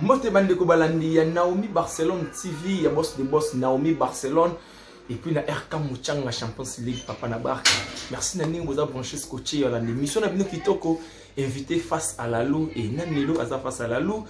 Mbote bandeko balandi ya Naomi Barcelone TV, ya boss de boss Naomi Barcelone, et puis na RK Muchanga Champions League papa na barque. Merci na ndenge boza branché, scotché ya landi mission na bino kitoko, invité face à la loup. Et nani lelo aza face à la loup,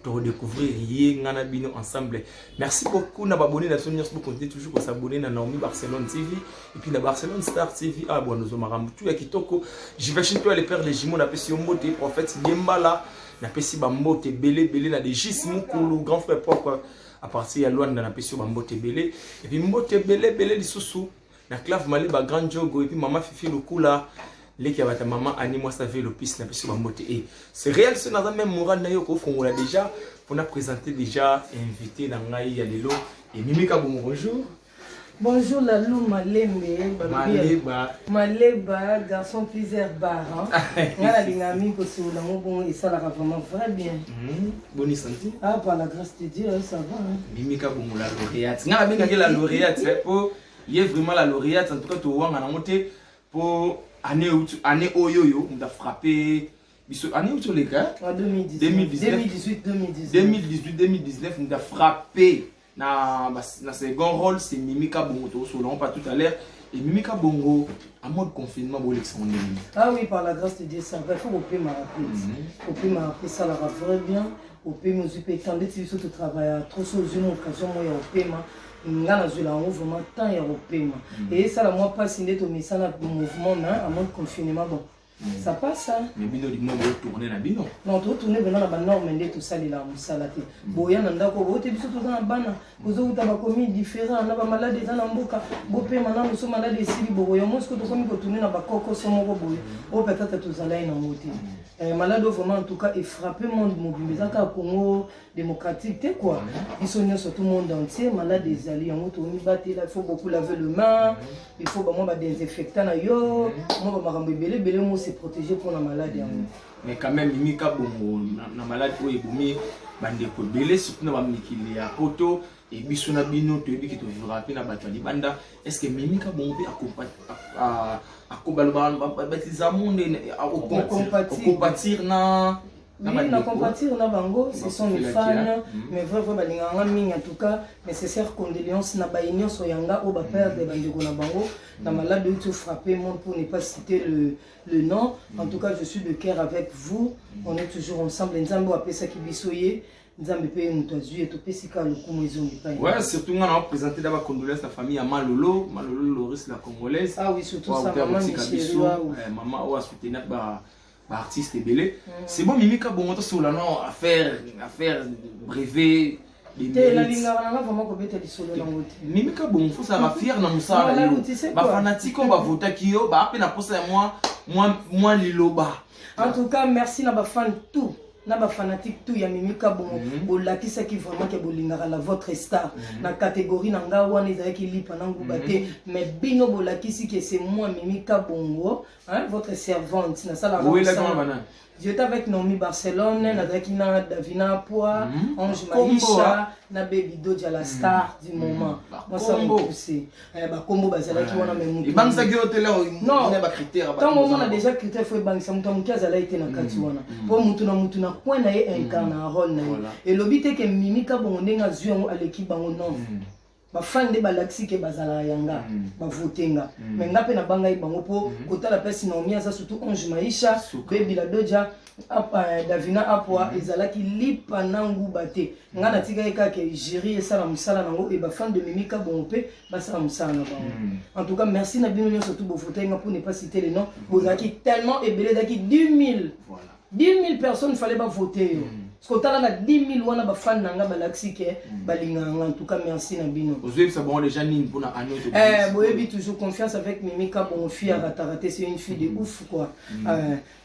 to redécouvrir ye nga na bino ensemble. Merci beaucoup na babonné na biso nyonso, bo continuer toujours ko s'abonner na Naomi Barcelone TV et puis na Barcelone Star TV. Ah bon, nous makambo tout ya kitoko. J'imagine toi le père les jumeaux, napesi yo mbote, prophète Liembala, napesi bambote ebele ebele na Degis Mukulu, grand frère propre à partir ya Luanda, napesi yo bambote ebele. Et puis mbote ebele ebele lisusu na Clave Maleba, grand jogo, et puis mama Fifi Lukula, leki ya bata mama Ani Mwasa Velo Piste, napesi yo bambote. Et c'est réel, ce naza même moral na yo kofongola déjà mpona présenter déjà invité na ngai ya lelo. Et Mimi Kabongo, bonjour. Bonjour Lalou Malembe. Maleba. Maleba, garçon plusieurs bars. Nga nalinga mingi kosolola ngo bongo, esalaka vraiment vrai bien. Boni santé? Ah, par la grâce de Dieu, ça va, hein. Mimi Kabongo, la lauréate. Nga nabengaki la lauréate po ye vraiment la lauréate. En tout cas towanga nango te po année année oyo oyo moto afrappe biso, année euti oleka. En 2019. 2019. 2018, 2019. 2018, 2019, moto afrappe na second rôle, c'est Mimi Kabongo. Tokosola pas tout à l'heure. Et Mimi Kabongo, en mode confinement, bolekisa ngo ndenge? Ah oui, par la grâce de Dieu, ça va. Il faut kopema rapide. Kopema rapide, esalaka vrai bien. Opemi, ozwi mpe temps. Ndeti biso totravailla trop, so ozwi na occasion moko ya kopema, nga nazwela yango vraiment temps ya kopema. Eyesala mwa mpasi nde tomesana mouvement, mais en mode confinement, bon, ça passe, hein. Mais bino limo botourne na bino? Non, totourne vraiment na banorme nde tosalelaka mosala te. Boya na ndako bote, biso toza na bana, bozowuta bakomi différent na bamalade eza na mboka. Bopema nanu, so malade esili bokoya. Mo siko tokomi kotourne na bakokoso moko boye oyo peut-être tozalai nango te. Malade oyo vraiment, en tout cas, efrappe monde mobimba, eza kaka Congo démocratique te quoi. Biso nyonso, tout monde entier, malade ezali yango. Tomibatela, il faut beaucoup laver le main, il faut bamwa badésinfectant na yo, mwa bamakambo ebele ebele mo se protéger mpona malade yango. Mais quand même, Mimi Kabongo, na malade oyo ebomi bandeko ebele, surtout na bamikili ya poto, e biso na bino toyebi ke tovivra mpe na bato ya libanda. Est ce que Mimi Kabongo mpe batiza monde okompatir na Oui, na compatir na bango, ce sont mes fans, mais vrai vrai balingaka nga mingi. En tout cas, nécessaire condoléance na baye nyonso ya nga oyo baperdre bandeko na bango na malade oyo to frapper monde, pour ne pas citer le nom. En tout cas, je suis de cœur avec vous, on est toujours ensemble. Nzambe oyo apesaki biso ye, Nzambe mpe moto azwi ye, topesi kaka lokumu ezongi epai. Ouais, surtout nga na présenter d'abord condoléances la famille ya Malolo, Malolo Loris la Congolaise. Ah oui, surtout sa maman Michel. Maman oyo asoutenir ba baartiste ebele. C'est bon, Mimi Kabongo, tosola no affaire brevet. Te, nalingaka nanga vraiment kobeta lisolo nango te. Mimi Kabongo, faut sala fier na mosala na yo. Bafanatike oyo bavotaki yo baa mpe na posa ya mwa liloba. En tout cas, merci na bafan tout, na bafanatique tout ya Mimi Kabongo. Bolakisaki vraiment ke bolingaka la votre star. Na catégorie na nga wana ezalaki lipa na nguba te, mais bino bolakisi ke c'est moi Mimi Kabongo, hein, votre servante. Nasalaka. J'étais avec Naomi Barcelone, nazalaki na Davina Poa, Ange Maisha, na Baby Doja, la star du moment. Moi ça m'a poussé. Bakombo bazalaki wana, mais mutu. Ebangisaki yo te? Non. Bacritère. Ntango omona déjà critère, faut ebangisa moto ya moke azalaki te na kati wana. Po mutu na mutu na coin na ye incarne na rôle na ye. Elobi te ke Mimi Kabongo ndenge azwi yango aleki bango, non. Bafani nde balakisi ke bazalaka yanga, bavote nga, mais nga mpe nabangai bango mpo kotala place Naomi aza, surtout Ange Maisha, Baby la Doja, Davina Apwa, ezalaki lipa na nguba te. Nga natikaki kaka jury esala mosala nango e bafan de Mimi Kabongo mpe basala mosala na bango. En tout cas, merci na bino nyonso tu bovotaki nga. Pour ne pas citer les noms, bozalaki tellement ebele, ezalaki 10 000, 10 000 personnes, fallait bavote yo. Parce que otala na 10 000 wana, bafan na nga balakisi ke balingaka nga. En tout cas, merci na bino. Ozoyebisa bango déjà nini mpona année? Boyebi, toujours confiance avec Mimi Kabongo, fille à ratarate, c'est une fille de ouf quoi.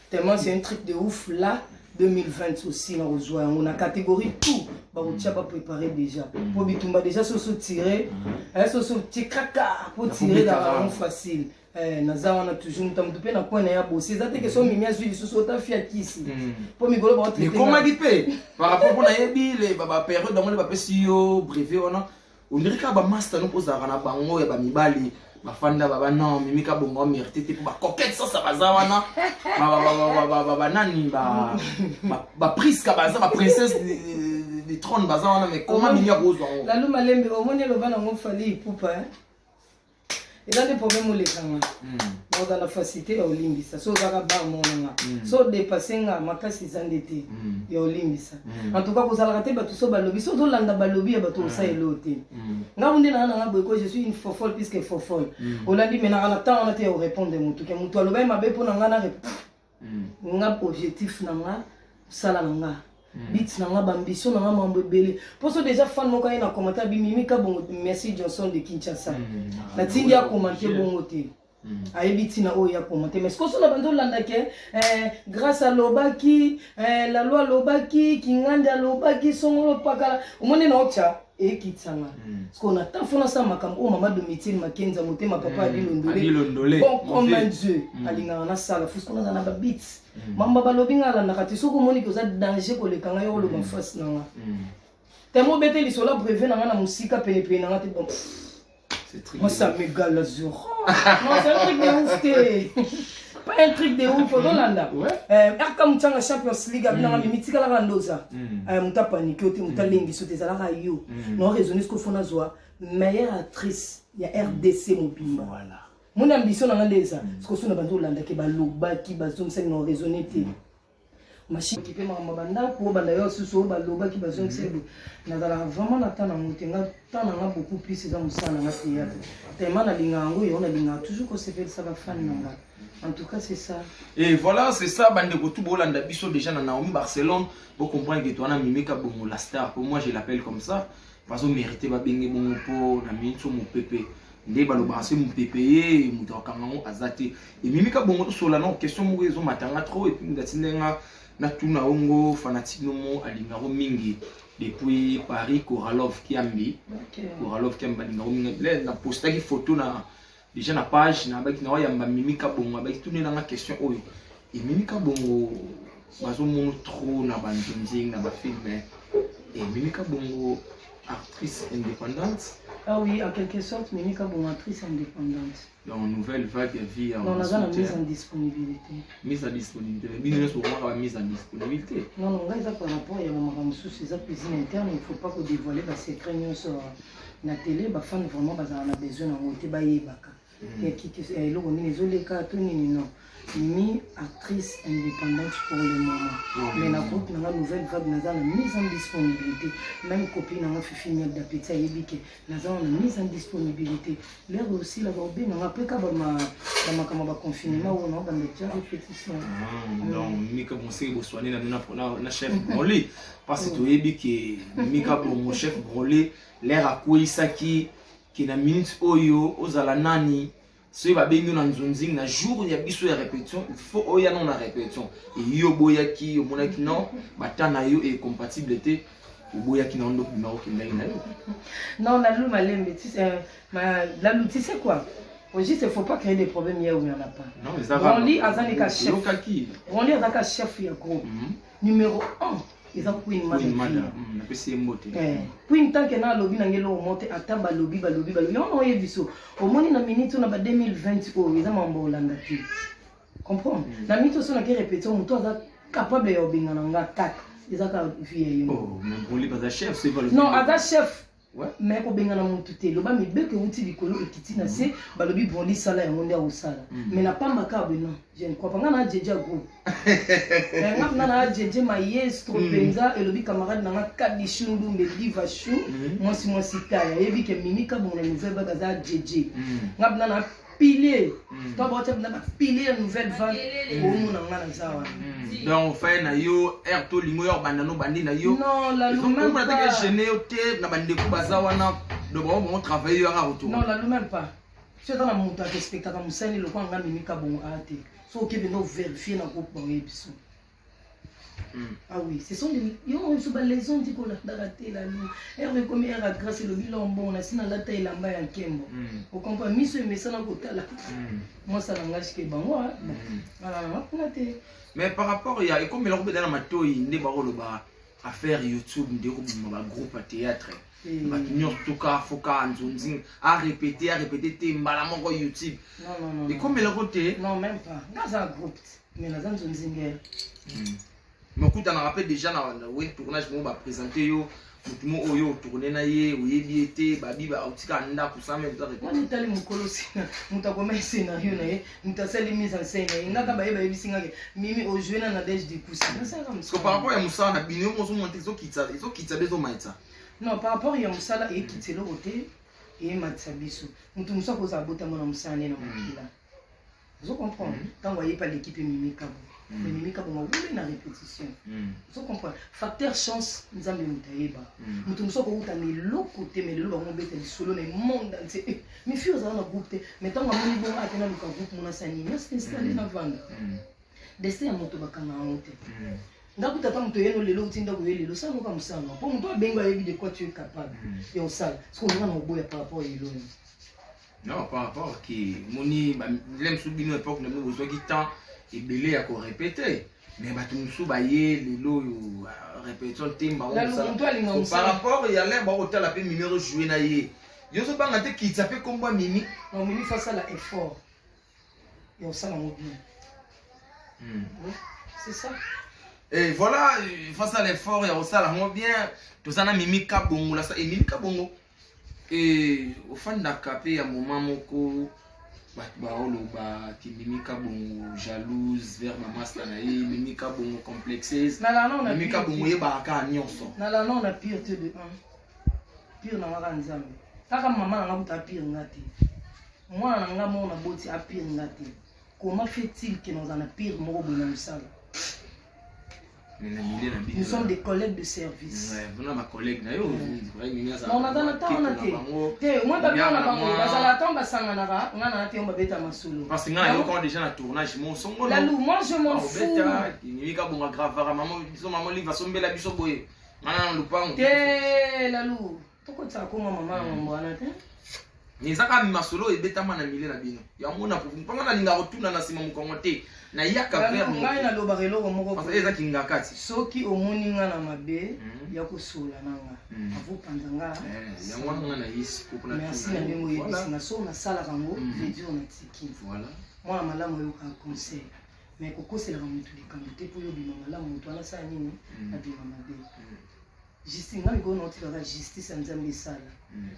Tellement c'est un truc de ouf là. 2020 aussi na kozwa yango na catégorie tout, bakotia bapréparé déjà po bitumba déjà soso tire, soso tie kaka po tire ezalaka yango facile. Naza wana toujours, moto motu mpe na coin na ya bosi. Eza te ke so Mimi azwi lisusu otafia kisi mpo mikolo. Ekomaki mpe par rapport mpo nayebi bapériode yango nde bapesi yo brevet wana, ondiri kaka bamaster no mpo ozalaka na bango ya bamibali bafanda baba non, Mimi Kabongo amérite te mpo bacoquette sasa baza wana, banani, bapriska baza baprincesse. de trône baza wana, mais comment Mimi akozwa yango? Lalu Malembe, omoni, eloba nango Fally Ipupa, hein? Eza nde problème olekanga. Naoza na facilité ya olimbisa. So ozaka bar monanga, so odépasse nga makasi, eza nde te ya olimbisa. En tout cas, kozalaka te bato so balobi, so ozolanda balobi ya bato, osala elo te. Nga nde nanga nanga boye ko, je suis une fofolle puisque fofolle. Olandi, me nanga na temps wana te ya korépondre motu ke motu alobai mabe mpo na nga na nga. Objectif na nga, mosala na nga, but na nga, baambition na nga, mambo ebele. Mpo so déjà fan moko aye na commentaire bimimi Kabongo, merci Johnson de Kinshasa, natindi akommente bongo te. Ayebi ntina oyo ya commenter, mais sikoyo so na bandi olanda ke Grâce alobaki, Lalo alobaki, Kingandi alobaki, songolo pakala, omoni na otya ekitisanga. Sikoyo na temps fo nasala makambo oyo, mama Domitile Makenza, motema papa Adi Adilondole, Londole, bon mon comme un vieux. dieu, alingaka nasala fo sikoyo naza na babits. Mamba balobi, nga alandaka te. Soki omoni ke oza danger koleka ngai, yo oloba face na nga temo obete lisolo ya brevet na nga na mosika penepene na nga te. Bon, C'est très moi, ça m'égale à zéro. Non, c'est un truc de ouf te, pas un truc de ouf, ozolanda. RK Mutanga, Champions League, abinanga mimi tikalaka ndoza. Moto apanike yo te, moto alengisi yo te, ezalaka yo. Na raisonne ce faut nazwa meilleure actrice ya RDC mobimba. Moni ambition na nga nde eza siko so na banzi olandaki balobaki, bazongisaki, na raisonne te. Machine okipe makambo ya bandako oyo banda yo susu oyo balobaki, bazongisa boye. Nazalaka vraiment na temps nango te. Nga temps na nga beaucoup plus eza mosala na nga, théâtre. Tellement nalingaka yango, yango nalingaka toujours kosepelisa bafani na nga. En tout cas, c'est ça. Et voilà, c'est ça, bandeko tout bolanda biso déjà na Naomi Barcelone. Vous comprenez que toi na Mimi Kabongo, la star. Pour moi, je l'appelle comme ça. Parce que mérité ba benge bongo po na minso mon pépé. Nde balobaka se mopepe ye moto akanga yango aza te. Emimi Kabongo, tosola na question moko ezomatanga trop, et puis moto atindenga natuna ongo, fanatique nomo alingako mingi depuis Paris, Coralov Kiambi. Coralov Kiambi alingako mingi. Le na postaki photo na déjà na page na baki na oyamba Mimi Kabongo, abaki tunelanga question oyo. Emimi Kabongo, bazomona trop na banzonzing, na bafilm. Emimi Kabongo, actrice indépendante? Ah oui, en quelque sorte, Mimi Kabongo, actrice indépendante. Dans Nouvelle Vague ya vie. Non, naza na mise en disponibilité. Mise en disponibilité, mais bino nyonso bokomaka ba mise en disponibilité. Non, ngai eza par rapport ya bamakambo mosusu, eza cuisine interne. Il faut pas kodévoiler basecret nyonso na télé. Bafan vraiment bazala na besoin nango te, bayebaka eloko nini ezoleka to nini. Non, mi actrice indépendante pour le moment, mais na groupe nanga Nouvelle Vague naza na mise en disponibilité. Même copine nanga Fifi Miel d'Appétit ayebi ke naza na mise en disponibilité. L'heure aussi la baobenganga mpe ka bamakambo ya baconfinement oyo naobanda tia répétition. Donc Mika Bonseki, boswane na bino na chef Broli, parce que toyebi ke Mika Bongo, chef Broli, l'heure akweyisaki ke na minute oyo ozala nani, soki babengi yo na nzonzing na jour ya biso ya répétition, il faut oya no na répétition. Eyi oboyaki, omonaki non, bata na yo ecompatible te, oboyaki na ndo bima okendaki na yo. Non, Lalou Malembe, tu sais, Lalou, tu sais quoi? Au juste, il faut pas créer des problèmes hier où il n'y en a pas. Non, eza Ronly azali ka chef. Oyokaki. Ronly azalaka chef ya groupe. Numéro 1, eza Queen Queen Mother. Mother, napesi ye mbote. Queen, tant que na alobi na nge eloko moko te, ata balobi, balobi, balobi, yango na oyebi so omoni na minute oyo na ba 2020 oyo eza mambo olanda te, comprendre. Na minute oyo so nake répétition, moto aza capable ya obengana nga kaka eza kaka vie ya ye moko. Oh, mais Broli baza chef, soki balobi. Non, aza chef, mais kobengana motu te. Loba mibeko euti likolo ekiti na se, balobi Broli sala yango nde akosala. Mais na pamba kaka boye, non, je ne crois pas. Nga na jeje ya groupe. Nga mpena na jeje maestro mpenza. Elobi camarade na nga Kadishu Ndumbe Diva Shu, mwasi mwasi taya, ayebi ke Mimi Kabongo na Nouvelle Vague aza jeje. Nga mpena na pilier to baotia mpena bapilier ya Nouvelle Vague, omona nga naza wana. Donc faye na yo aire to lingo yo banda no bandi na yo. Non, Lalou, même Omona teke pas. gêne yo te na bandeko baza wana, donc bango bango travaille yo aka retour. Non, Lalou, même pas. So eza na moto arespectaka mosali lokola nga Mimi Kabongo aya te. So okebe nde overifie na groupe, baoyebi so. Ah oui, ce sont des yo biso balaison ndi kolandaka te. Lalu, ere ekomi ere ya grâce, elobi lombongo na si nalata elamba ya nkembo. Okomprendre, miso emesana kotala mwasa na ngai ke bango kuna te. Mais par rapport ya ekomela kobeta na matoi nde bakoloba affaire YouTube nde kobima bagroupe ya théâtre, bato nyonso toka foka nzonzing arépété arépété te, mbala moko YouTube. Non, non, non. Ekomelako te? Non, même pas. Nga aza groupe te, mais naza nzonzingere. Mais okutanaka mpe déjà na we tournage moko, baprésente yo motu mo oyo otourne na ye, oyebi ye te, babi otika ndako sans même. Wana etali mokolo sina moto akoma scénario na ye, moto asali mise en scène na ye. Ngaka baye bayebisi ngake Mimi ojoue na Nadege Dikusi, nasalaka. Parce que par rapport ya mosala na bino, yo mozomona te ezokitisa, ezokitisa mpe ezomaitisa? Non, par rapport ya mosala, eyekitisa eloko te, eyematisa biso. Moto mosu akozala botama na mosala nde na mokila, ozo comprendre? Ntango ayebi aleki mpe Mimi Kabo, mais Mimi Kabongo awule na répétition, ozo comprendre? Facteur chance, Nzambe moto ayeba. Moto mosu akouta na eloko te, mais lelo bango obeta lisolo na monde entier. Eh, mais fille ozala na groupe te, mais ntango amoni bongo, ate naluka groupe mona asali nini, asinstalle na vanda. Destin ya moto bakanga yango te. Nga kuta ata moto oyeno lelo, outi ndako oye lelo, osala moka mosala mpo moto abengi, ayebi de quoi tu es capable ya osala. Soki olinga na oboya par rapport ya eloni. Non, par rapport ke moni le mosusu, bino époque na bino bozwaki temps ebele ya korépéter, mais bato mosusu baye lelo oyo, répétition te. Moto alinga. Par rapport ya lin bakotala mpe Mimi ozojoue na ye, yo ozobanga te kitisa mpe kombo ya Mimi? Non, Mimi faut asala effort ya osala yango bien. Oui, c'est ça. Et voilà, face à l'effort ya kosala yango bien, toza na Mimi Kabongo la. E Mimi Kabongo, e ofandaka mpe ya moment moko, bato baoloba ke Mimi Kabongo jalouse vers bamaster na ye, Mimi Kabongo complexeuse, Mimi Kabongo oyebaka kaka nyonso. Nala na pire te. De un, pire na nga kaka Nzambe. Kaka mama na nga kuta apire nga te, mwana na nga moko naboti apire nga te. Comment fait-il ke naza na pire moko boye na mosala? Nous sommes des collègues de service. Mpona bacollègue na yo. Non, naza na ntango wana te te. Moi babia na bango bazala ntango basanganaka, nga na te, babeta masolo. Parce que nga nayoka déjà na tournage mo songo. Lalu, moi je m'en fous. Mimi Kabonga gravara mama biso, mama Olive asombela biso boye, nga na lupango. Te, Lalu, tokotisaka koma mama na mambo wana te. Eza kaka masolo oyo ebetama na mile na bino yango na mpanga. Nalingaka kotuna na nsima mokongo te, nayaka. Vers ngai nalobaka eloko moko. Eza kinga kati. Soki omoni nga na mabe, ya kosola na nga avopanza nga. Yango wana nga nayesi. Merci na ndenge oyebisi nga. So nasalaka yango, veut dire natiki. Mwana malamu oyokaka conseil, mais kokoselaka motu likambo te mpo oyo obima malamu, moto wana asala nini, abima mabe. Justice, nga mikolo naotikaka justice ya Nzambe esala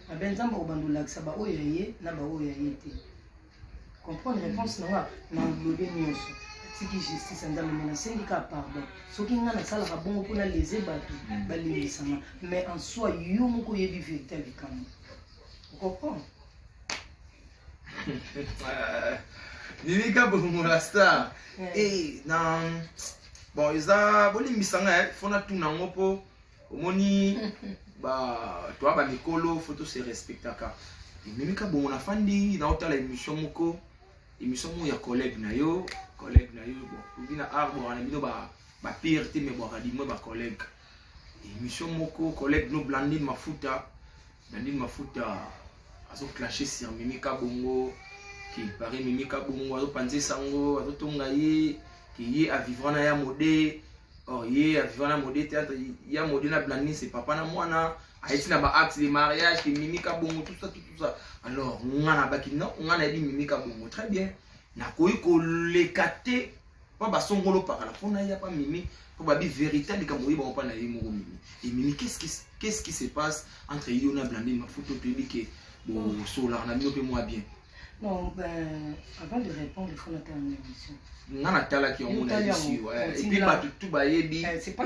mabe. Nzambe akobanda olakisa baoyo ya ye na baoyo ya ye te. Comprendre réponse na nga na englobe nyonso. Atiki justice ya Nzambe, mais nasengi kaka pardon soki nga nasalaka bongo mpona lese bato, balimbisanga. Mais en soi, yo moko oyebi vérité ya likambo, ocomprendre? Mimi Kabongo la star. E na bon, eza bolimbisa ngai, fo natuna yango mpo omoni toa bamikolo, fo tose respectaka. Mimi Kabongo, nafandi naotala émission moko, émission moko ya collègue na yo, collègue na yo. Bon, obi na art bwaka na bino bapire te, mais bwaka dimwe bacollègue. Émission moko, collègue no Blandine Mafuta, Blandine Mafuta azoclashe sur Mimi Kabongo, ke paraît Mimi Kabongo azopanzisa yango, azotonga ye ke ye avivra na ya mode. Or ye avivra na mode te. Entre ya mode na Blandine, c'est papa na mwana, ayeti na baacte de mariage ke Mimi Kabongo, tout ça, tout, tout ça. Alors nga na baki non, nga nayebi Mimi Kabongo très bien, nakoki koleka te mpo basongolo pakala mpo naya pa Mimi mpo babi vérité likambo oyebango mpa na ye moko Mimi. Et Mimi, qu'est-ce qui se passe entre yo na Blandine Mafuta? Toyebi ke bosolaka na bino mpe mwa bien. Non, ben, avant de répondre, il faut natala na émission. Nga natalaki yango na yebisi yo, et puis bato tu bayebi,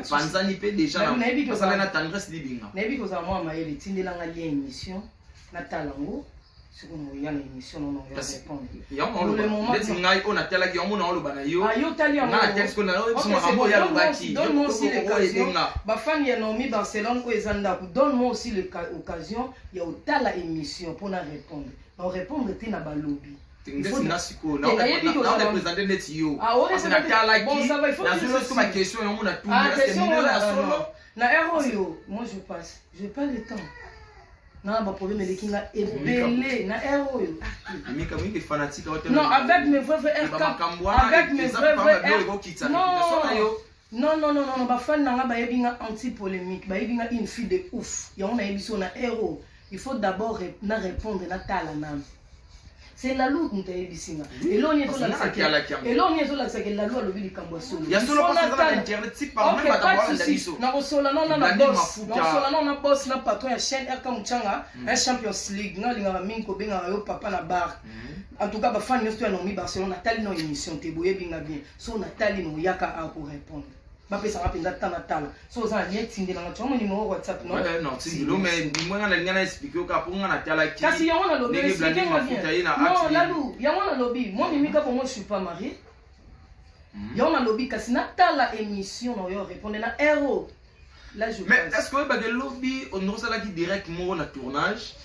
panzani mpe déjà basala na Tendresse Libinga. Nayebi kozala mwa mayele, etindelanga lien émission, natala yango. Soki oya na émission nono, oya répondre. Yango neti ngai oyo natalaki yango, na oloba na yo. Yo tali yango. Nga natali sikoyo, na makambo oyo alobaki. Donne-moi aussi l'occasion, bafani ya Naomi Barcelone oyo eza ndako, donne-moi aussi l'occasion ya otala émission mpona répondre. Na répondre te na balobi. Ndeti nga sikoyo nareprésente neti yo natalaki, nazwi baquestion yango na tuni ya solo. Na heure oyo, moi je passe, j'ai pas le temps na baproblème eleki nga ebele na heure oyo. Non, avec mes vrais vrais RK, avec mes vrais vrais R, non non non non non, bafani na nga bayebi nga anti polémique, bayebi nga une fille de ouf. Yango nayebi so na heure oyo, il faut d'abord na répondre, natala nano. C'est Lalu moto ayebisi nga. Eloko nini ezolakisa ke Lalu alobi likambo ya solo? Ya solo, parce que na internet si par même bato balanda biso. Nakosola nano na boss, nakosola nano na boss, na patron ya chaîne RK Muchanga, un Champions League. Nga alingaka mingi kobengaka yo papa na bar. En tout cas, bafani nyonso ya Naomi Barcelone, natali no émission te, boyebi nga bien. So natali, no oyaka a korépondre, bapesaka mpenza ta natala. So oza na lien, tindelanga tyango numéro WhatsApp, non? Non, tindelo, mais ndimo nga nalinga na explique yo kaka mpo nga natalaki. Kasi yango nalobi, explique nga bien. Non, Lalu, yango nalobi, moi Mimi Kabongo, je suis pas marié. Yango nalobi, kasi natala émission na oyo répondre na ero. Là, je Mais est ce que oyebaka elobi osalaki direct moko na tournage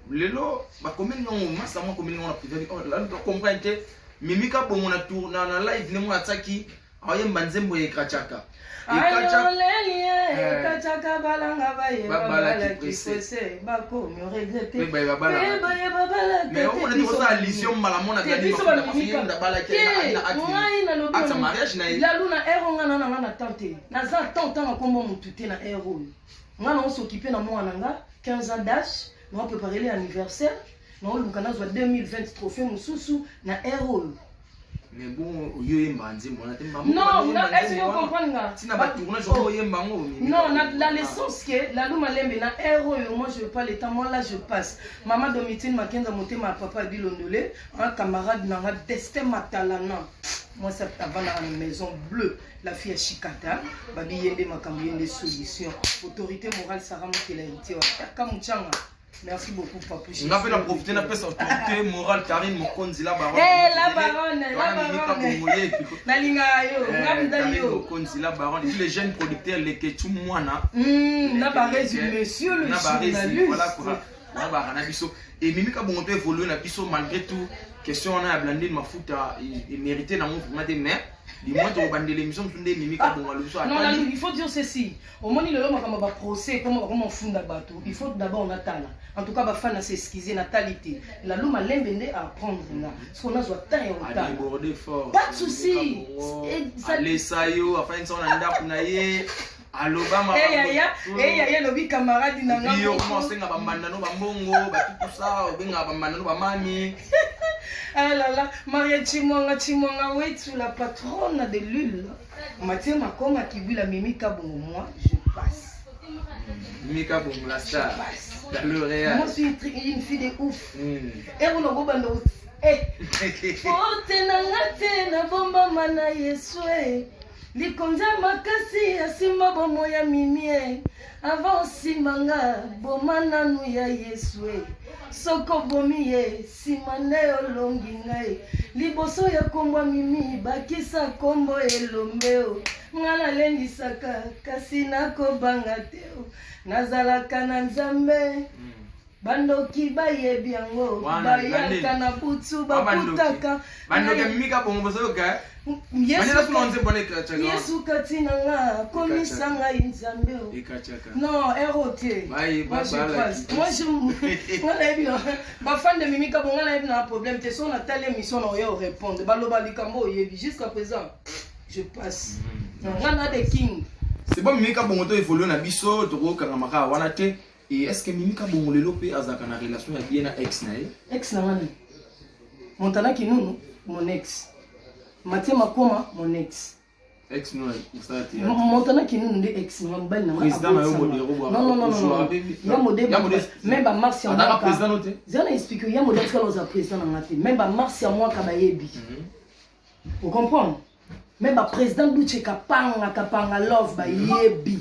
lelo, bakomeli ngango masa moko, akomeli ngango na privé? Oh, Lalu, comprendre te, Mimi Kabongo na tour na live ndenge atiaki aoyemba nzembo ya Ekachaka. Ekachaka, balanga bayebabalaki presse, bakomi regretter. Mais omona te kosala allusion mbala mona. Biso ngai nalobi, Lalu, na ere nga na nanga na temps te, naza temps ntanga kombo motu te. Na ere oyo nga na os'occuper na mwana nga 15 ans d'âge, naopréparer le anniversaire, naoluka nazwa 2020 trophée mosusu na ere oyo. Mais bon, oyo oyemba nzembo wana te? Non, est-ce que comprendre nga? Ntina batournage oyo oyemba yango. Non, na le sens que Lalu Malembe, na ere oyo, moi je pas le temps, moi là je passe. Mama Domitine Makenza, motema ya papa Bilondole, un camarade nanga Destin Matalana, moi ça avandaka na Maison Bleue, la fille ya Chikata, babi ye nde makambo, ye nde solution. Autorité morale Sara Mokela, héritier wa Kaka Muchanga. Merci beaucoup, Papouche. Nga mpe na profite, napesa autorité morale Karine Mokonzi, la baronne. Eh, la baronne, la baronne. Nalingaka yo, nga mpenza yo. Mokonzi, la baronne. Et puis les jeunes producteurs, Lekechu Mwana. Na baresi, monsieur le Na baresi, journaliste. Voilà quoi. Na bara na biso. Et Mimi Kabongo to évoluer na biso malgré tout. Question wana ya Blandine Mafuta mérité nango vraiment te, mais du moins tokobandela émission mosusu nde Mimi Kabongo alobi so. Non, Lalu, il faut dire ceci. Omoni lelo makambo ba procès, comment bakoma ofunda bato. Il faut d'abord natala. En tout cas, bafana s'excuser, natali te. Lalu Malembe nde apprendre nga. Soki nazwa temps ya kotala. Adébordé fort. Pas de souci. Alesa yo, afandisa na ndako na ye, aloba. Eyaya, elobi camarade na nga. Yo koma osenga bambandano bambongo batutusa, obengaka bambandano bamami. Ah là là, Maria Chimwanga, Chimwanga Wetu, la patronne de l'UL. Mathieu Makoma Kibula, Mimi Kabongo, moi, je passe. Mimi Kabongo, la star. Je passe. La lauréat. Moi, je suis une fille de ouf. Et on a bando. Eh, forte na nga te, nabombama na Yesu e. Likonza makasi asimba bomo ya Mimie. Avant osimba nga, boma nanu ya Yesu e. Soko obomi ye, nsima nde olongi ngai. Liboso ya kombwa Mimi, bakisa kombo Elombe o. Nga nalendisaka, kasi nakobanga te o. Nazalaka na Nzambe. Bandoki bayebi yango, bayaka na butu, bakutaka. Bandoki ya Mimi Kabongo, bozoyoka. Yesu kati na nga, komisa ngai Nzambe o. Non, ero te, moi je nga nayebi bafan de Mimi Kabongo, nga nayebi na problème te. So natali émission na oya orépondre, baloba likambo oyebi. Jusqu'à présent je passe, nga na the king. C'est bon, Mimi Kabongo, to évolue na biso, tokokanga kaka wana te. Et est ce que Mimi Kabongo lelo mpe azalaka na relation ya bien na ex na ye? Ex na ngani? Montana Kinunu, mon ex. Mathieu Makoma, mon ex. Ex no osala te? Montana Kinunu nde ex nga, mobali na nga. Président na yo Modero. Non, non, non, non, ya Modero, même bamars ya mwaka président no te. Zala explique, ya Modero tikala ozala président na nga te. Même bamars ya mwaka bayebi, ocomprendre? Même baprésident Duche Kapanga, Kapanga Love bayebi,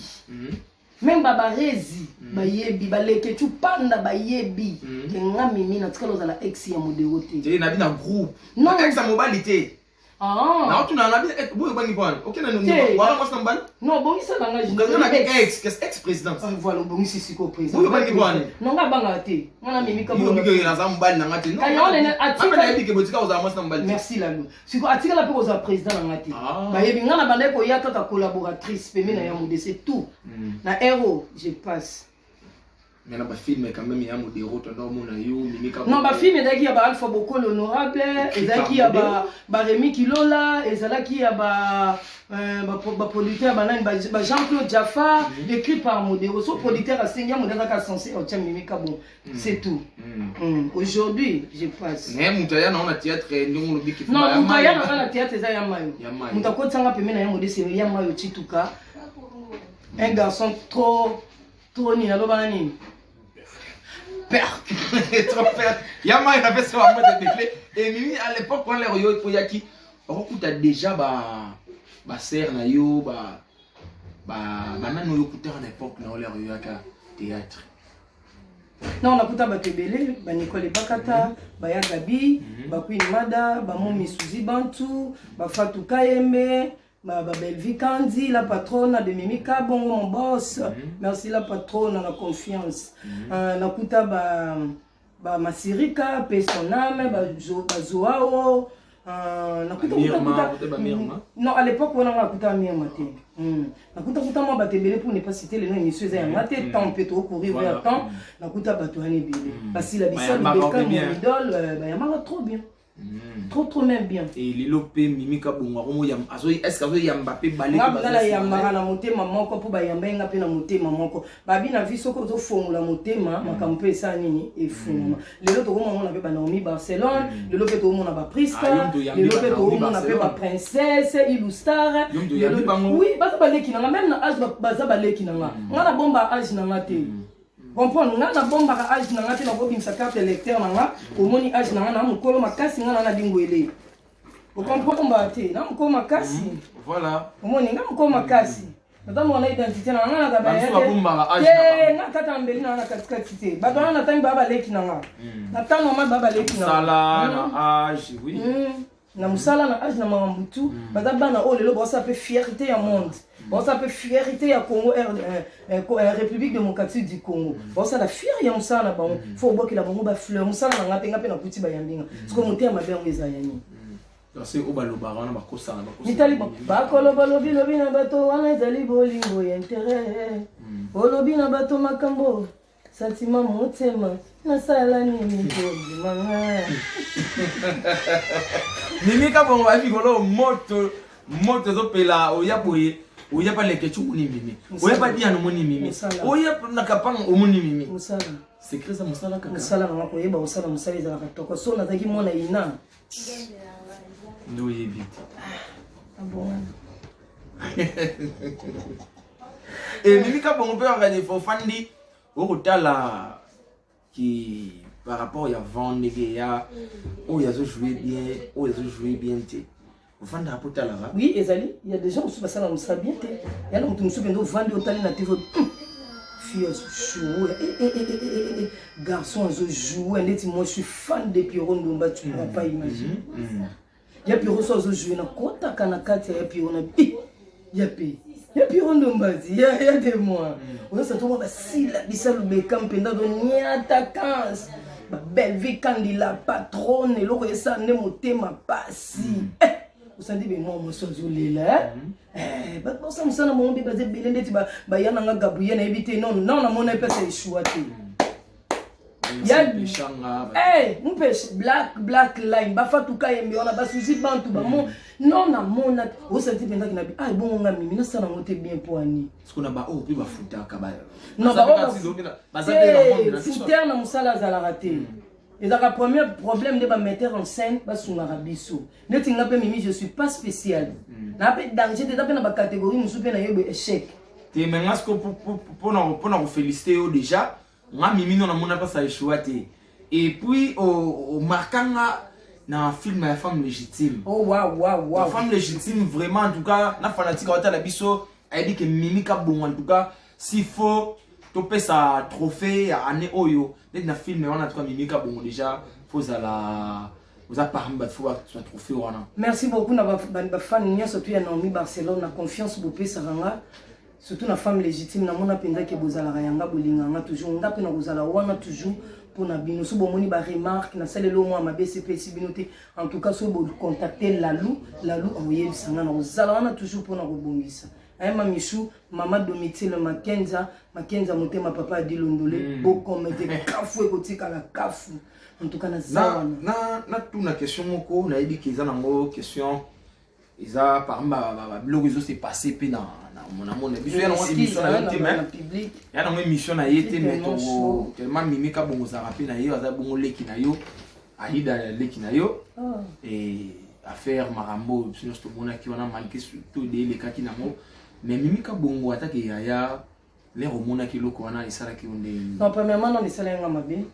même babarezi bayebi, baleketu panda bayebi ke nga Mimi natikala ozala ex ya Modero te. Te, nabi na groupe. Non. Ex ya mobali te. Ah. Naotuna, nabi boyo obangi mpo wana okenda wana mwasi na mobali. Non, obongisa na nga. Okanga nabi ex, kasi ex président. Ah, voilà, obongisi sikoyo président. Oyo obangi mpo wana. Non, nga abangaka te, nga na Mimi. Kabongo naza mobali na nga te. Nayebi ke botika kozala mwasi na mobali te. Merci Lalu. Sikoyo atikala mpe kozala président na nga te. Bayebi nga na bandaki koya kaka collaboratrice pembe na ya Mode, c'est tout. Na ero je passe. Mais na bafilm quand même ya Modero, tondo omona yo Mimi. Non, bafilm ezalaki ya ba Alpha Bokolo Honorable, ezalaki ya ba Remi Kilola, ezalaki ya baproducteur banani, ba Jean-Claude Jafar, écrit par Modero. So producteur asengi ya Modero azalaka censé otia Mimi Kabongo, c'est tout. Aujourd'hui je passe. Mais moto aya nango na théâtre, ndenge olobi. Non, moto aya nanga na théâtre eza ya Mayo. Moto akotisanga pembeni na ya Modese, ya Mayo Chituka, un garçon trop trop nini, alobana nini. Père, trop père ya Mayo napesi bango ebele. Et Mimi, à l'époque wana, lero yo oyaki, okokuta déjà ba basere na yo, ba banani oyo okutaka na époque na yo, lero oyaka théâtre? Non, nakuta bato ebele, baNicole Bakata, baya Gabi, baQueen Mada, bamomi Suzi Bantu, baFatu Kayembe, baBelvi Kandi, la patronne de Mimi Kabongo, mon boss. Merci la patronne na confiance. Nakuta ba bamasirika pe son âme, bazoao. Nakuta. Non, à l'époque wana nga nakuta Mirma te. Nakuta kuta mwa bato ebele, pour ne pas citer le nom, émission eza yanga te, temps mpe tokocourir vers temps. Nakuta bato wana ebele, basila bisalu beka, mon idole, bayambaka trop bien, trop trop même bien. Lelo mpe Mimi Kabongo est-ce azoyamba mpe? Nga nayambaka na motema moko, mpo bayamba ye nga mpe na motema moko. Babi na vi, soki ozofongola motema, makambo mpe esala nini, efungama. Lelo tokomona mpe baNaomi Barcelone, lelo mpe tokomona baPriska, lelo mpe tokomona mpe baprincesse Ilustar. Oui, baza baleki nanga, même na age baza baleki nanga. Nga nabomba age nanga te, comprendre? Nga nabombaka age na nga te. Nakobimisa carte électeur na nga, omoni age na nga na mokolo makasi. Nga na na lingwele, ocomprendre te? Na mokolo makasi. Voilà. Omoni nga mokolo makasi, naza mwana identité na nga. Bamosusu babombaka age. Te, nga kata na mbeli na nga na katikati te. Bato wana natangi baa baleki na nga na ntango normal, baa baleki na nga. Sala na age, oui. Na mosala, na age, na makambo tu. Baza bana oyo lelo baosala mpe fierté ya monde, baosala mpe fierté ya Congo, République démocratique du Congo. Baosala fier ya mosala na bango, faut obwakela bango bafleur. Mosala na nga mpe, nga mpe nakuti bayambi nga. Siko motema mabe yango eza ya nini? Parce oyo balobaka wana, bakosana. Mitali bakoloba lobi lobi na bato wana, ezali bolingo ya intérêt. Olobi na bato makambo sentiment, motema nasala nini kondimanga? Mimi Kabongo, bayebi kolo moto moto ezopela. Oya boye, oya pa Lekecu, omoni Mimi, oya pa Diane, omoni Mimi, oya na Kapanga, omoni Mimi. Mosala. Secret eza mosala kaka. Mosala nanga, koyeba kosala mosala ezalaka toko. So nazalaki mwana ina. Nde oyebi te. Abongana. Mimi Kabongo mpe kaka defo ofandi okotala ki par rapport ya vent, ndenge ya oyo azojoue bien, oyo azojoue bien te, ofandaka mpo otalaka? Oui, ezali. Ya des gens mosusu basala mosala bien te. Ya na moto mosusu mpenza, ovandi, otali na TV, fille azojoue, garçon azojoue. Ndeti moi, je suis fan de Pierrot Ndomba, tu pourras pas imaginer. Ya Pierrot so azojoue, nakotaka na kati ya Pierrot na ya pe ya Pierrot Ndombazi, ya de moi. Ozosa tongo basila bisalu beka mpenza, toniata kanse babelvi Kandila patronne, eloko esala nde motema pasi. Osandi be mwa mwasi azolela, bato basala mosala bango mpe baza ebele. Ndeti baya nanga Gabriel, nayebi te, non non, namona epesa eshua te. Mpe black line, bafatuka yembe wana, basuzi bantu bamo. Non, namona osati mpenzaki na bi ah, ebongo nga Mimi nasala yango te bien mpo ani. Sikona baoyo mpe bafutaka? Non, futere na mosala azalaka te. Ezalaka premier problème nde bametteur en scène basungaka biso. Neti nga mpe Mimi, je suis pas spécial na mpe danger te, eza mpe na bacatégorie mosusu mpe nayebi échec. Te, mais nga siko mpona kofélicité yo déjà, nga Mimi no namona mpasa eshua te. Et puis omarka nga na film ya Femme légitime. Oh, wow, wow, wow. La Femme légitime, vraiment, en tout cas na fanatique aotala biso ayebi ke Mimi Kabongo, en tout cas s'il faut topesa trophée ya année oyo neti na film wana, en tout cas Mimi Kabongo déjà fozala oza parmi bato fo bazwa trophée wana. Merci beaucoup na bafani nyonso tu ya Naomi Barcelone na confiance bopesaka nga, surtout na Femme légitime. Namona mpenza ke bozalaka yanga, bolinganga toujours. Nga mpe na kozala wana toujours mpona bino. So bomoni baremarque nasaleli omwa mabe, esepesi bino te, en tout cas so bocontacte Lalu, Lalu akoyebisa nga, na kozala wana toujours mpona kobongisa. Aye Mamichou, mama Domitile Makenza, Makenza motema papa Adilondole, bokomete kafu ekotikala kafu. En tout cas naza wana. Na natuna question moko, nayebi ke eza nango question, eza parmi babiloko ezo se passe mpe na mona biso ya nango émission na yo te, mais public ya nango émission na ye te, mais Tellement chaud. Tellement Mimi Kabongo ozalaka mpe na ye, aza bongo leki na yo, Aida leki na yo. Ah. Et affaire makambo biso nyonso tomonaki wana, malgré surtout de elekaki nango, mais Mimi Kabongo atake yaya, lere omonaki eloko wana, esalaki yo ndenge? Non, premièrement, non, esala nga mabe.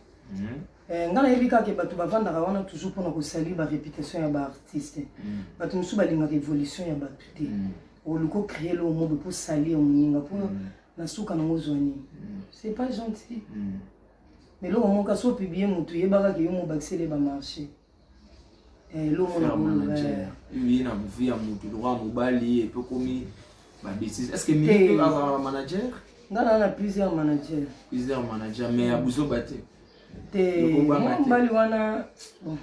Eh, nga nayebi kaka bato bavandaka wana toujours mpona kosali baréputation ya baartiste. Bato mosusu balingaka évolution ya bato te. Oluka ocréer eloko moko mpo salir moninga, mpo na suka nango ozwa nini? C'est pas gentil. Mais eloko moko, so opublier motu, yebaka ke yo mobakisele bamarché, eloko Faire manager ye na vie ya motu lokwa mobali epe okomi babêtise. Est ce que Mimi Te. mpe azala na manager? Nga naa na plusieurs manager. Plusieurs manager, mais ya buzoba te. Te. Lokobanga mwa te. Mobali wana, bon,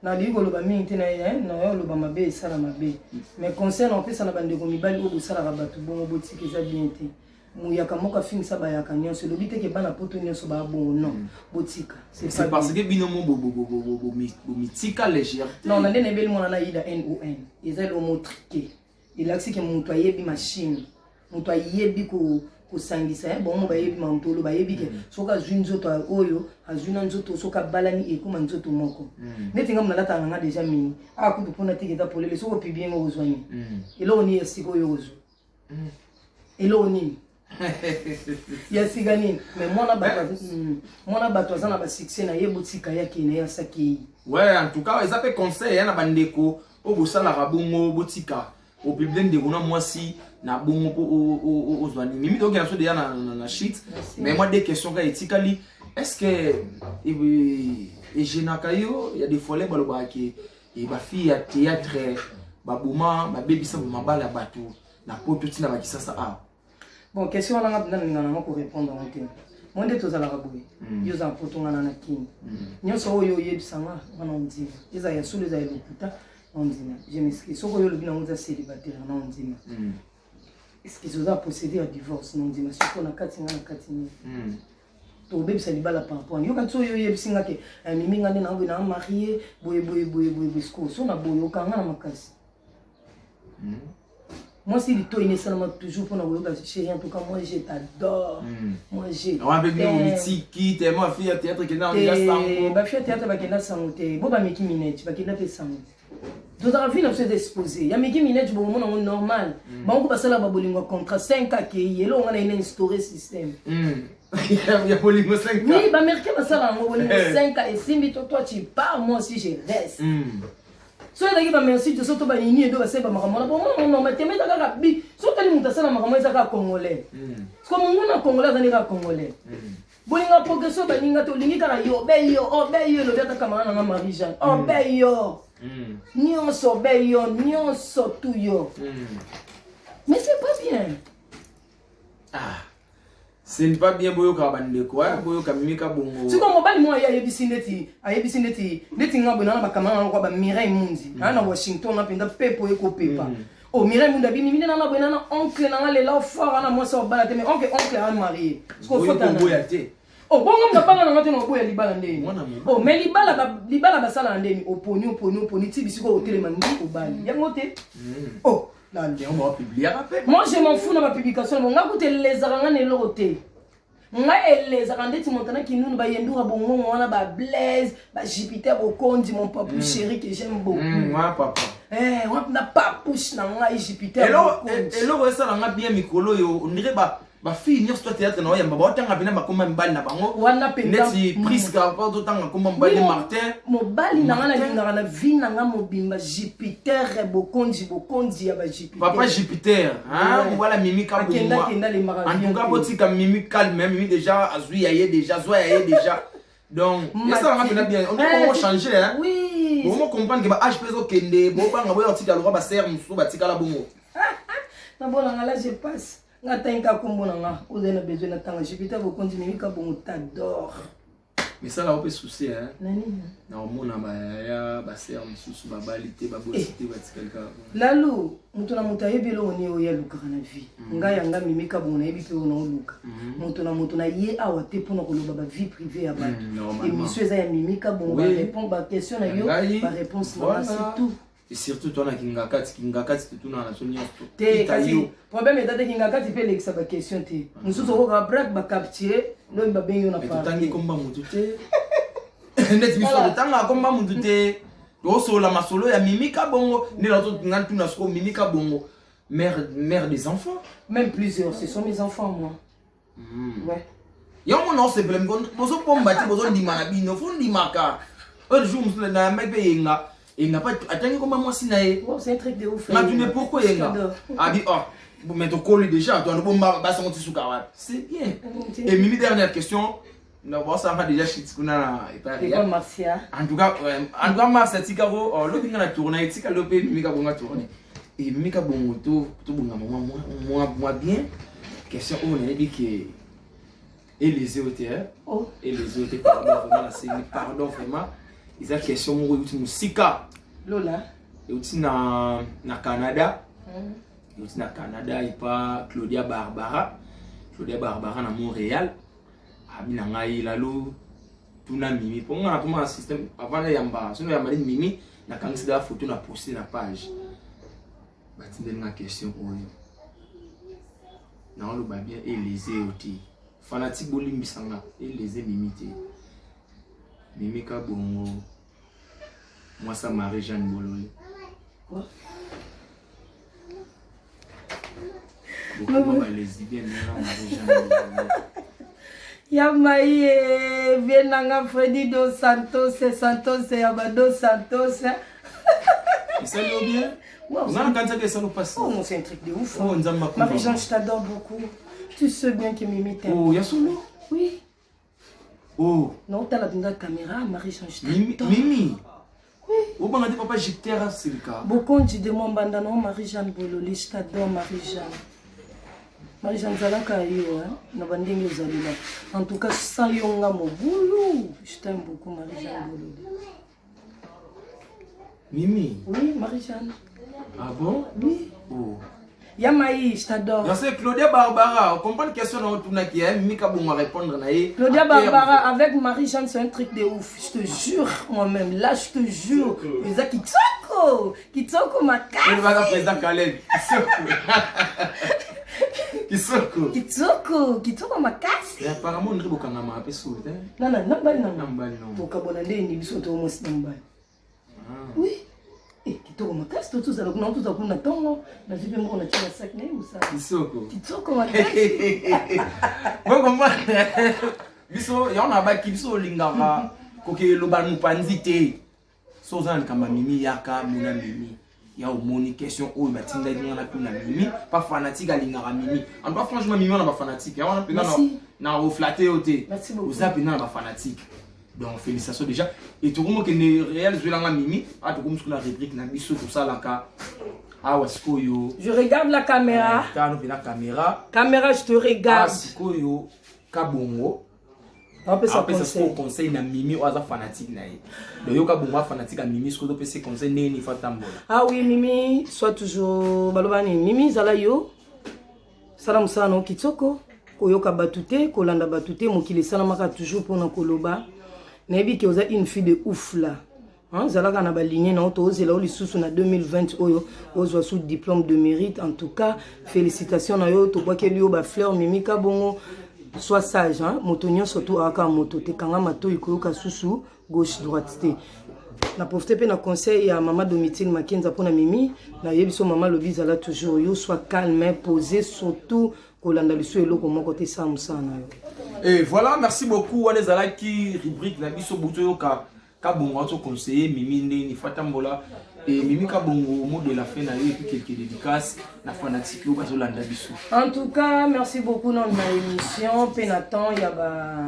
nalingi koloba mingi te na ye, na yo oloba mabe, esala mabe. Mais conseil na opesa na bandeko mibali oyo bosalaka bato bongo, botika, eza bien te. Muyaka moko afingisa bayaka nyonso, elobi teke bana poto nyonso baya bongo. Non, botika. C'est pas parce bien. que bino mo bomitika légèreté. Non, na nde nayebeli mwana na Aida non, eza eloko truqué, elakisi ke moto ayebi machine, moto ayebi kosangisa ye bongo. Bayebi mantolo, bayebi ke soki azwi nzoto oyo, azwi na nzoto, soki abalani, ekóma nzoto moko. Neti nga nalataka na nga déjà mini awa kutu, mpona teke eza polele. Soki opublier ngo, ozwa nini? Eloko nini ya sika oyo ozwa? Eloko nini ya sika nini? Mais mwana bato aza na basuccès na ye, botika ye akende, ye asaki. Ouais, en tout cas eza mpe conseil ya na bandeko oyo bosalaka bongo, botika opublier ndeko na mwasi na bongo mpo ozwa nini. Mimi, tokokenda biso deja na shit. Merci. Mais moi, deux questions kaka etikali. Est ce que egênaka yo ya des fois balobaka ke bafille ya théâtre baboma, babebisa mabala ya bato na poto, ntina bakisasa awa? Bon, question wana, nga mpenza nalinga nango korépondre yango te. Mo nde tozalaka boye, yo oza na poto, nga na Kini. Nyonso oyo oyebisanga wana, ondima, eza ya solo, eza ya lokuta, na ondima. Je m'excuse, soki oyo olobi nango eza célibataire, na ondima. Excuse, oza procédure ya divorce, na ondima. Sikoyo na kati nga na kati nini? Tobebisa libala par rapport yoka ti oyo oyebisi nga ke Mimi, nga nde na boye, na marié boye boye boye boye boye. Sikoyo so na boye, okanga na makasi. Mwasi litoi esalama toujours mpona koyoka: chéri, en tout cas moi, je t'adore. Moi, je Wana mpe bino bomitiki tellement afille ya théâtre kenda na sango. Bafille ya théâtre bakenda sango te. Bo bameki minete, bakenda mpe sango te. Tozalaka vie na biso eza exposé ya miki minete, bokomona yango normal. Bango ko basalaka babolingo ya contrat 5 akei, eloko nga na ye na instauré système. Ya bolingo 5? Oui, baaméricain basala yango, bolingo 5 esimbi to toi tu pars, moi aussi je reste. So ezalaki bamerci te, so to banini edo basali bamakambo wana, bomona normal te. Ma eza kaka bi so otali moto asala makambo, eza kaka congolais. Parce que monguna congolais azali kaka congolais. Bolinga progression baninga te, olingi kaka yo be yo obe yo. Elobi ata camarade nanga Marie Jeanne, obe yo nyonso, obe yo nyonso, tu yo. Mais c'est pas bien. Ah, ce n'est pas bien. Boyoka bandeko, boyoka Mimi Kabongo. Sikoyo mobali moko aye, ayebisi neti, ayebisi neti nga boye, nana bacamarade nanga kwa bamireille Mundi aa na Washington, na mpenza pepo ekopepa. Oh, Mireille Mundi abimi mine nana boye, nana oncle nanga lela fort, ana mwasi obala te, mais oncle a marié. Oboya te. Oh, bongo mabanga nanga te na oboya libala ndeni? Mwana mobali. Oh, mais libala basala na ndeni? Oponi, oponi, oponi ti bisika otelema ndi obali yango te. Oh, nani? Yango bapubliaka mpe. Moi, je m'en fous na bapublication. Bon, nga kuta elezaka nga na eloko te. Ngai elezaka ndeti Montana Kinunu, bayenduka bongongo wana, bablaise, bajupiter Bokondi, mon papou chéri que j'aime beaucoup. Wa papa. Eh, wapi na papouche na ngai Jupiter Bokondi. Eloko esalanga bien mikolo oyo, ondire bafille nyonso to théâtre na oyamba, baotanga mpena bakoma mibali na bango. Wana mpenza. Neti Priska, totanga komba mobali Martin. Mobali na nga Martin. nalingaka na vie na nga mobimba, Jupiter Bokonzi, Bokonzi ya bajupiter. Papa Jupiter, hein, Ouais. mobali ya Mimi Kabongo. Akenda, akenda, alembaka En bien tout cas te. botika Mimi calme. Mimi déjà azwi ya ye, déjà azwa ya ye déjà. Donc esalanga mpena bien, on dirait bongo changer, hein. Oui. Bongo comprendre ke ba âge mpe ezokende, bobanga boya kotika lokwa basere mosusu batikala bongo. Nabonanga la, je passe nga tangi kaka kombo na nga ozali na besoin natanga Jupiter Bokonzi. Mimi Kabongo, t'adore. Mais sala mpe souci, hein. Na nini? Na omona bayaya, basere mosusu babali te, babosi te, batikali kaka. Lalu, moto na moto ayebi eloko nini oyo alukaka na vie. Ngai yanga Mimi Kabongo, nayebi mpe oyo naoluka. Moto na moto na ye awa te mpona koloba bavie privée ya bato. Normalement. Émission eza ya Mimi Kabongo. Oui. Baquestion na yo, Ngai, baréponse voilà. nanga, c'est tout. Et surtout toi na Kingakati, Kingakati totuna na so nyonso. Te. Kita Kasi yo. problème eza te. Kingakati mpe elekisa baquestion te. Mosusu okoka brak, bacapture, lobi babengi yo na Mais totangi parquet. komba motu te. Neti biso totangaka komba motu te. Tosolola masolo ya Mimi Kabongo. Nde na nga tuna sikoyo, Mimi Kabongo, mère des enfants. Même plusieurs, ce sont mes enfants, moi. Ouais. Yango mona osepela bozopomba te, bozondima na bino, fo ndimaka. Oyo jour mosusu nayambaki mpe Yenga, Yenga mpe atangi komba mwasi na ye. Wow, c'est un truc de ouf. Natune pourquoi Yenga. J'adore. Abi oh, mais tokoli déjà, toando bomba basango ti suka wapi. C'est bien. Et Mimi, dernière question, na bosanga déjà shit kuna na epai. École Marcia. En tout cas, ouais, en tout cas mars atika ko oh, lobi nga na tourne, etika lo mpe Mimi Kabongo tourne. Et Mimi Kabongo, to tobongama mwa bien. Question oyo nayebi ke eleze yo te, hein? Oh. Eleze yo te, pardon, vraiment nasengi pardon, vraiment. Eza question moko euti mosika. Lola. Euti na Canada. Euti na Canada epa Claudia Barbara, Claudia Barbara na Montréal. Abi na ngai lalo, tuna Mimi mpo nga nakoma na système avant nayamba. Soki nayamba nini Mimi, nakangisi da photo na poste na page. Batindeli nga question oyo, naoloba bien, eleze yo te. Fanatique, bolimbisanga, eleze Mimi te. Mimi Kabongo, mwasa Marie Jeanne Bolole. Quoi? Bokoma balesbienne na Marie Jeanne Bolole. Ya mai ye vie nanga Fredi dos Santos, Santos ya ba dos Santos. Esali yo bien? Wow, nga nakanisaki esali mpasi. Oh non, c'est un truc de ouf. Oh, Nzambe akumba. Marie-Jeanne, je t'adore beaucoup. Tu sais bien que Mimi t'aime. Oh, ya solo? Oui. Oh. Non, t'as la la caméra, Marie-Jeanne, je Mimi. t'adore. Mimi, obanga te papa Jupiter asilika. Bokonzi de moi mbanda no Marie-Jeanne Bololi, je t'adore, Marie-Jeanne. Marie-Jeanne, zalaka yo, hein, na bandenge ozalela. En tout cas, sans yo nga mobulu. Je t'aime beaucoup, Marie-Jeanne Bololi. Mimi. Oui, Marie-Jeanne. Ah bon? Oui. Oh. Yamaï, je t'adore. Merci Claudia Barbara, comprendre question na otunaki ye, Mimi Kabongo répondre na ye. Claudia Barbara, avec Marie-Jeanne, c'est un truc de ouf. Je te jure, moi-même. Là, je te jure. Eza kitoko. Kitoko makasi. Olobaka président Caleb. Kisoko. Kisoko. Kitoko. Kitoko makasi. Et apparemment ndri bokangama mpe solo te. Nana, na mobali Na nanga. mobali no. Tokabona nde ni biso to mwasi na mobali. Ah. Oui. Eh, kitoko makasi, to tozala kuna, tozala kuna ntongo. Nazwi mpe moko na tia na sac na ye mosala. Kisoko. Kitoko makasi. Bokomprendre biso yango na baki biso olingaka koke eloba mopanzi te. So oza na likambo ya Mimi, yaka mona Mimi. Ya omoni question oyo batindaki nga na tuna Mimi pa fanatique alingaka Mimi. En tout cas, franchement, Mimi wana bafanatique yango wana mpenza. Merci. Na oflatter yo te. Merci beaucoup. Oza mpenza na bafanatique, donc félicitations déjà. Et tokomokende réel, zwelanga Mimi a tokomi sikoyo na rubrique na biso tosalaka awa sikoyo. Je regarde la caméra. Tano mpenza caméra. Caméra, je te Ah, regarde. sikoyo Kabongo Apesa apesa sikoyo conseil. conseil na Mimi oyo aza fanatique na ye. Donc yo Kabongo afanatique ya Mimi, sikoyo topesa conseil ndenge nini fa tambola. Ah oui, Mimi, sois toujours baloba nini, Mimi, zala yo. Sala mosala na yo kitoko, koyoka bato te, kolanda bato te. Mokili esalamaka toujours mpona koloba. Nayebi ke oza une fille de ouf là. Hein, zalaka na baligne na yo, tozela yo lisusu na 2020 oyo ozwa su diplôme de mérite. En tout cas, félicitation na yo, tobwakeli yo bafleur. Mimi Kabongo, sois sage, hein? Moto nyonso to ayaka moto te. Kanga matoi, koyoka susu gauche droite te. Na profite mpe na conseil ya mama Domitine Makenza mpona Mimi. Nayebi so mama alobi zala toujours yo, sois calme, posé, surtout kolanda liso eloko moko te, sala mosala na yo. Et voilà, merci beaucoup. Wana ezalaki rubrique na biso butu oyoka Kabongo azo conseiller Mimi ndeni fa tambola. Et Mimi Kabongo, mot de la fin na yo et puis quelques dédicaces na fanatique oyo bazolanda biso. En tout cas, merci beaucoup na émission mpe na temps ya ba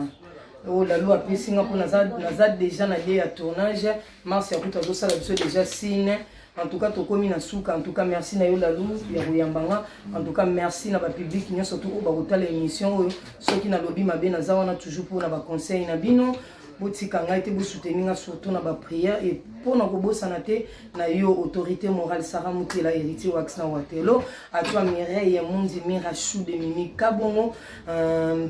oyo Lalu apesi nga, mpo naza déjà na lie ya tournage. Mars ya kutu azosala biso déjà signe. En tout cas, tokomi na suka. En tout cas, merci na yo Lalu ya koyamba nga. En tout cas, merci na bapublic nyonso to oyo bakotala émission oyo. Soki nalobi mabe, naza wana toujours mpona baconseil na bino. Botika ngai te, bosoutenir nga surtout na baprière. E mpona kobosana te na yo, autorité morale Sara Mutela, héritier Wax na Watelo, atoi Mireille Mundi, Mira Chou de Mimi Kabongo,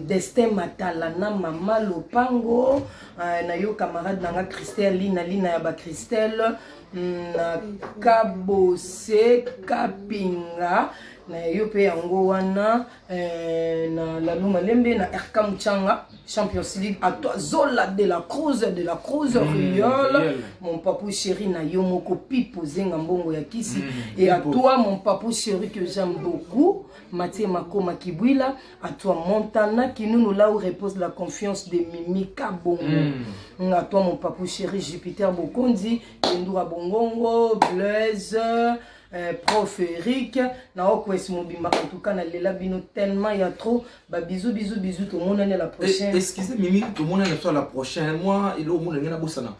Destin Matala na Mama Lopango, na yo camarade na nga Christelle Lina, Lina ya baChristelle na Kabose Kapinga, na yo mpe yango wana, na Lalu Malembe, na RK Muchanga Champions League, à toi Zola de la Cruz, de la Cruz Riol, mon papou chéri, na yo moko Pipo Zenga Mbongo ya Kisi, et à toi mon papou chéri que j'aime beaucoup, Mathieu Makoma Kibwila, à toi Montana Kinunu, là où repose la confiance de Mimi Kabongo, à toi mon papou chéri Jupiter Bokondi, Kendura Bongongo, Blaise, prof Eric na Okwes mobimba. En tout cas nalela bino tellement ya trop. Babisous, bisous, bisous, tomonani à la prochaine. Excusez Mimi, tomonani na so à la prochaine. Moi eloko mona ndenge nabosana,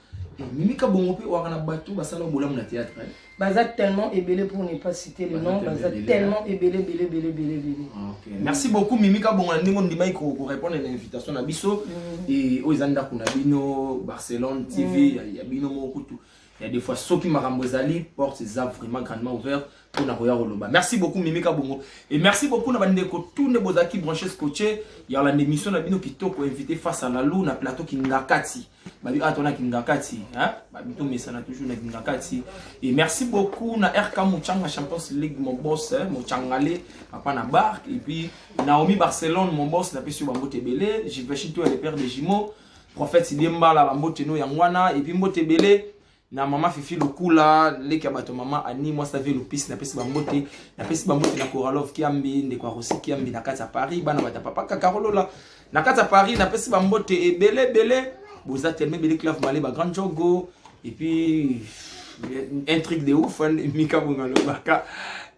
Mimi Kabongo mpe waka na bato basala bolamu na théâtre, eh? Baza tellement ebele pour ne pas citer le nom. Baza tellement ebele, ebele, ebele, ebele, ebele. Okay. Merci beaucoup Mimi Kabongo na ndenge ondimaki korépondre na invitation na biso. E oyo eza ndako na bino, Barcelone TV, ya bino moko kutu. Ya des fois soki makambo ezali, porte eza vraiment grandement ouverte mpona koya koloba. Merci beaucoup Mimi Kabongo et merci beaucoup na bandeko tout nde bozalaki branché, scotché ya kolanda émission na bino kitoko, invité face à la lou na plateau Kingakati. Babi awa tona Kingakati, hein? Babi tomesana toujours na Kingakati. Et merci beaucoup na RK Muchanga Champions League, mon boss, hein, Muchangale papa na bark, et puis Naomi Barcelone, mon boss, napesi yo bambote ebele. Jiveshito, le père de jumeaux, prophète Idembala, bambote no yango wana. Et puis mbote ebele na mama Fifi Lukula, leki ya bato, mama Ani mwasi ave Lupisi, napesi bambote. Napesi bambote na Coralov Kiambi, ndeko ya Rosi Kiambi na kati ya Paris, bana bato ya papa Kakarolola na kati ya Paris. Napesi bambote ebele ebele, boza tellement ebele. Clave Male, bagrand jogo, et puis un truc de ouf, Mika Bonga lobaka.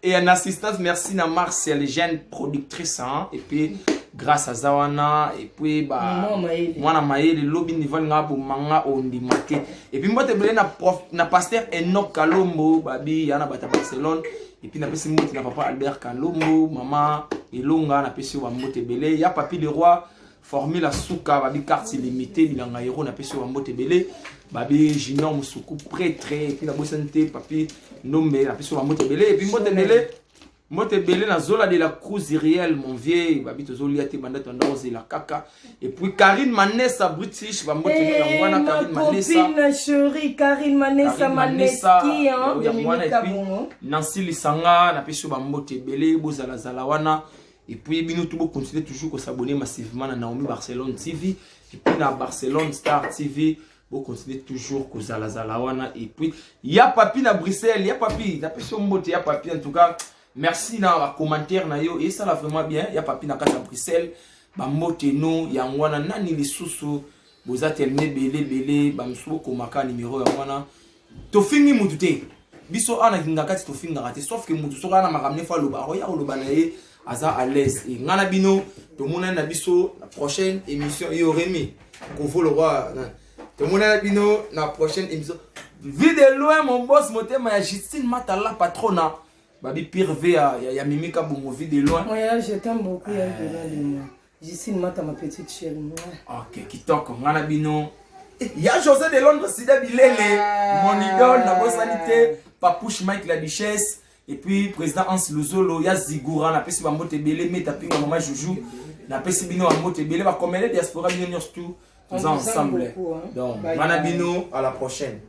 Et en assistance, merci na Marcel, jeune productrice, hein, et puis grâce à Zawana et puis ba mwana mayele lobi niveau nga bomanga ondima te. Et puis mbote ebele na prof, na pasteur Enoch Kalombo, babi yana bata Barcelone. Et puis napesi mbote na papa Albert Kalombo, mama Elonga, napesi yo bambote ebele. Ya papi le roi, formule asuka, babi carte limité bilanga héros, napesi yo bambote ebele. Babi Junior Musuku prêtre. Et puis nabosani te papi Ndombe, napesi yo bambote ebele. Et puis mbote ebele, mbote ebele na Zola de la Cruz Riel, mon vieux, babi tozolia te banda tonda ozela kaka. Et puis Karine Manessa British, bambote yango wana, Karine Manessa. Copine chérie Karine Manessa Maneski, hein, de Mimi Kabongo. Nancy Lisanga, napesi yo bambote ebele, bozalazala wana. Et puis bino tout bocontinue toujours kos'abonner massivement na Naomi Barcelone TV et puis na Barcelone Star TV. Bocontinue toujours kozalazala wana. Et puis ya papi na Bruxelles, ya papi, napesi yo mbote ya papi. En tout cas merci na bacommentaire na yo, esala vraiment bien. Ya papi na kati ya Bruxelles, bambote no yango wana. Nani lisusu? Boza telema ebele ebele. Bamosusu bokomaka numero yango wana. Tofingi mutu te, biso awa na Kingakati tofingaka te, sauf ke mutu soki aza na makambo nefo aloba, akoya koloba na ye, aza à l'aise. E ngai na bino tomonani na biso na prochaine émission. Yo Remi Kovo Lokwa, tomonani na bino na prochaine émission. Vie de loin, mon boss, motema ya Justine Matala, patrona, babi pire v ya Mimi Kabongo, vie de loin. Ouais, je t'aime beaucoup, ya de loin de moi. Justine Mata, ma petite chérie. Ouais. Ok, kitoko. Ngai na bino, ya José de Londres, Sida Bilele, mon idole, nabosani te Papouche Mike la Duchesse et puis président Hans Luzolo, ya Zigura, napesi bambote ebele. Meta Pinga, mama Juju, napesi bino bambote ebele. Bakomele diaspora, bino nyonso tout toza ensemble. Donc ngai na bino, à la prochaine.